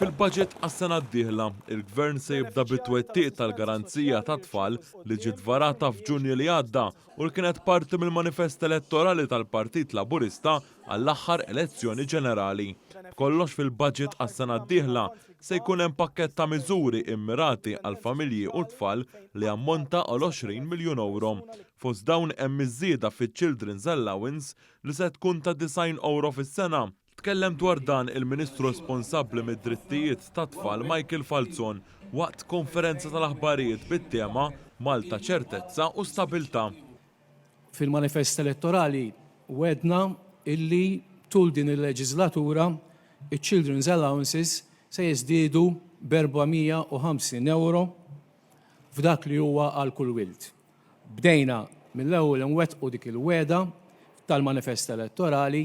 Fil-budget għas-sena d-dieħla, il-Gvern se jibda bit-twettiq tal-Garanzija tat-Tfal li ġiet varata f'Ġunju li għadda u li kienet parti mill-manifest elettorali tal-Partit Laburista għall-aħħar elezzjoni ġenerali. B'kollox fil-budget għas-sena d-dieħla se jkun hemm pakkett ta' miżuri immirati għall-familji u t-tfal li jammonta għal 20 miljun ewro. Fost dawn hemm iż-żieda fiċ-Children's Allowance li se tkun ta' 90 ewro fis-sena. Tkellem dwar dan il-Ministru responsabbli mid-Drittijiet tat-Tfal Michael Falzon waqt konferenza tal-aħbarijiet bit-tema Malta Ċertezza u Stabilità. Fil-manifest elettorali wegħdna illi tul din il-leġiżlatura iċ-Children's Allowances se jiżdiedu b'450 ewro f'dak li huwa għal kull wild. Bdejna mill-ewwel inwettqu dik il-wegħda tal-manifest elettorali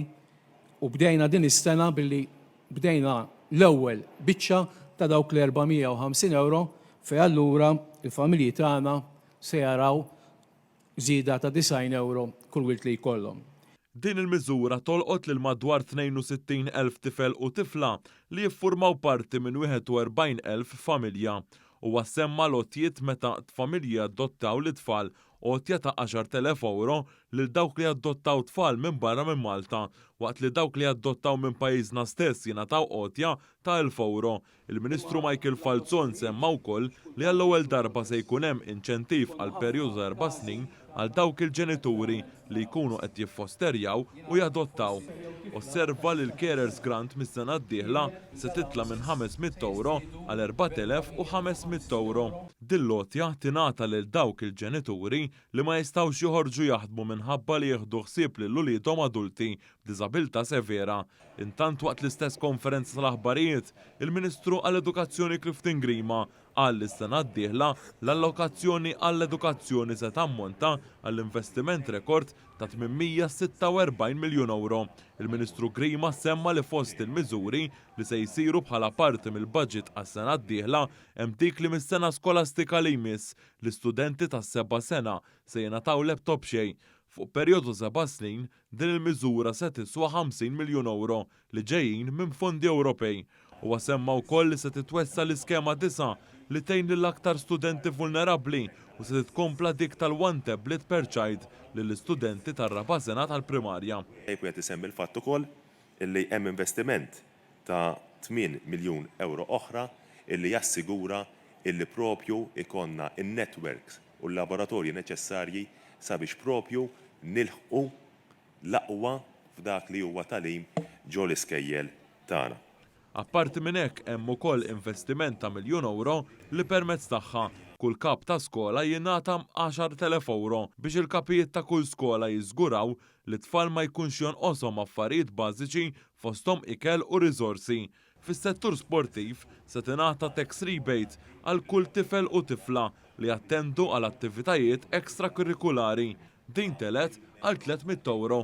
u bdejna din is-sena billi bdejna l-ewwel biċċa ta' dawk l-450 ewro fejn allura l-familji tagħna se jaraw żieda ta' 90 ewro kull wild li jkollhom. Din il-miżura tolqot lil madwar 62,000 tifel u tifla li jiffurmaw parti minn 41,000 familja. Huwa semma l-għotjiet meta familji jadottaw lit-tfal, għotja ta' 10,000 ewro lil dawk li jadottaw tfal minn barra minn Malta, waqt li dawk li jadottaw minn pajjiżna stess jingħataw għotja ta' 1,000 ewro. Il-Ministru Michael Falzon semma wkoll li għall-ewwel darba se jkun hemm inċentiv għal perjodu ta' erba' snin għal dawk il-ġenituri li jkunu qed jiffosterjaw u jadottaw. Osserva li l-Carers Grant mis-sena d-dieħla se titla' minn 500 ewro għal 4,500 ewro. Din l-għotja tingħata lil dawk il-ġenituri li ma jistgħux joħorġu jaħdmu minħabba li jieħdu ħsieb lil uliedhom adulti b'diżabilità severa. Intant waqt l-istess konferenza tal-aħbarijiet, il-Ministru għall-Edukazzjoni Clifton Grima qal li s-sena d-dieħla l-allokazzjoni għall-edukazzjoni se tammonta għal investiment rekord ta' 846 miljun ewro. Il-Ministru Grima semma li fost il-miżuri li se jsiru bħala parti mill-budget għas-sena d-dieħla hemm dik li mis-sena skolastika li jmiss l-istudenti tas-seba' sena se jingħataw laptop b'xejn. Fuq perjodu seba' snin, Din il-miżura se tiswa 50 miljun ewro li ġejjin minn fondi Ewropej. Huwa semma wkoll li se titwessa' l-iskema disa' li tgħin lil aktar studenti vulnerabbli u se titkompla dik tal-One Tablet per Child lill-istudenti tar-raba' sena tal-primarja. Tajjeb wieħed isemmi l-fatt ukoll illi hemm investiment ta' 8 miljun ewro oħra illi jassigura illi propju jkollna n-networks u l-laboratorji neċessarji sabiex propju nilħqu l-aqwa f'dak li huwa tagħlim ġo l-iskejjel tagħna. Apparti minn hekk hemm ukoll investiment ta' miljun ewro li permezz tagħha kull kap ta' skola jingħata 10,000 ewro biex il-kapijiet ta' kull skola jiżguraw li t-tfal ma jkunx jonqoshom affarijiet bażiċi fosthom ikel u riżorsi. Fis-settur sportiv se tingħata tax rebate għal kull tifel u tifla li jattendu għal attivitajiet extracurrikulari. Din telgħet għal 300 ewro.